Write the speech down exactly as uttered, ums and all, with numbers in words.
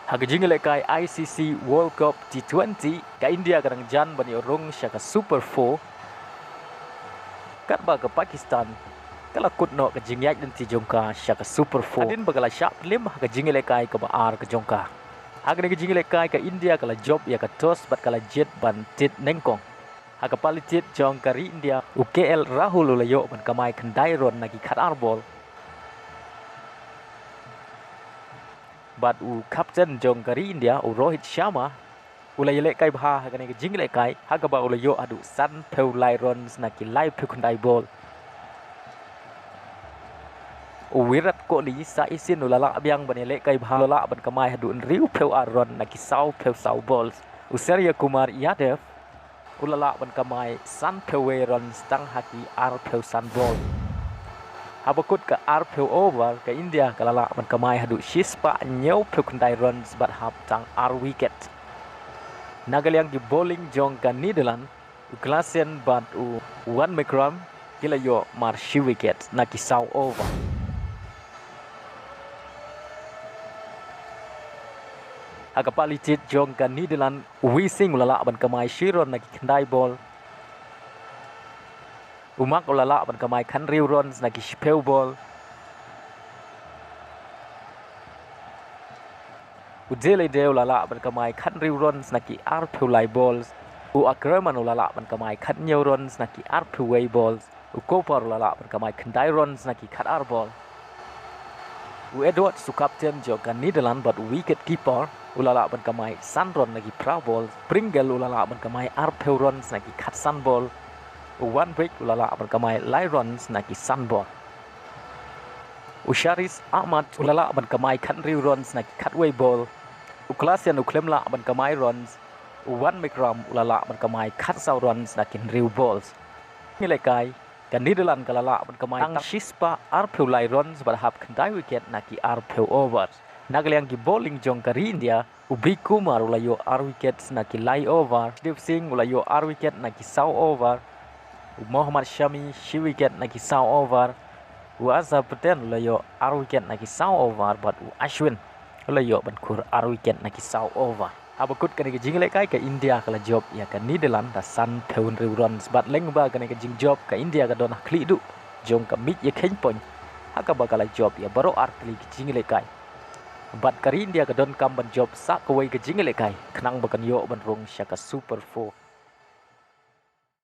Ha ka jingïalehkai I C C World Cup T twenty, ka India ka dang jan ban ïoh rung sha ka Super Four. Katba ka Pakistan ka la kut noh ka jingïaid lynti jong ka sha ka Super Four hadien ba ka la shah pynlem ha ka jingïalehkai kaba ar ka jong ka. Ha kane ka jingïalehkai ka India ka la jop ïa ka toss bad ka la jied ban tied nyngkong. Ha ka pali tied jong ka ri India, u K L Rahul u la ïoh ban kamai khyndai run na ki khatar bol. Bad u captain jong ka ri India, u Rohit Sharma, u la ïalehkai bha ha kane ka jingïalehkai, ha kaba u la ïoh haduh sanphew lai runs na ki laiphew khyndai bol. U Virat Kohli sa shisien u la lah biang ban ïalehkai bha, u la lah ban kamai haduh hynriewphew ar run na ki sawphew saw bol. U Suryakumar Yadav u la lah ban kamai sanphew wei runs tang ha ki arphew san bol. Haba kut ka arphew over, ka India ka la lah ban kamai haduh shispah hynñiewphew khyndai runs bad hap tang ar wicket. Na ka liang ki bowling jong ka Netherlands, u Klaasen bad u Van Meegeren ki la ïoh mar shi wicket na ki saw over. Ha ka pali tied jong ka Netherlands, u Wising u la lah ban kamai shi run na ki khyndai bol. U Mark u la lah ban kamai khathynriew runs na ki shiphew bol. U De La Torre u la lah ban kamai khathynriew runs na ki arphew lai bol. U Ackermann u la lah ban kamai khathynñiew runs na ki arphew wei bol. U Cooper u la lah ban kamai khyndai runs na ki khatar bol. U Edwards, u captain jong ka Netherlands bad u wicket keeper, u la lah ban kamai san run na ki phra bol. Pringle u la lah ban kamai arphew runs na ki khatsan bol. U Van Beek u la lah ban kamai lai runs na ki san bol. U Sharif Ahmad u la lah ban kamai khathynriew runs na ki khatwei bol. U Klaasen u khlem lah ban kamai runs. U Van Meegeren u la lah ban kamai khatsaw runs na ki hynriew bol. Ngi lehkai, ka Netherlands ka la lah ban kamai tang shispah arphew lai runs bad hap khyndai wicket na ki arphew over. Na ka liang ki bowling jong ka ri India, u B Kumar u la ïoh ar wicket na ki lai over. Arshdeep Singh u la ïoh ar wicket na ki saw over. U Mohammad Shami shi wicket na ki saw over. U Axar Patel u la ïoh ar wicket na ki saw over bad u Ashwin u la ïoh ban khur ar wicket na ki saw over. Haba kut kane ka jingïalehkai ka India ka la jop ïa ka Netherlands da sanphew hynriew runs bad lyngba kane ka jingjop ka India ka don ha khlieh duh jong ka miej ïakheiñ point ha kaba ka la jop ïa baroh ar tylli ki jingïalehkai. Bad ka ri India ka donkam ban jop sa kawei ka jingïalehkai khnang ba kan ïoh ban rung sha ka Super Four.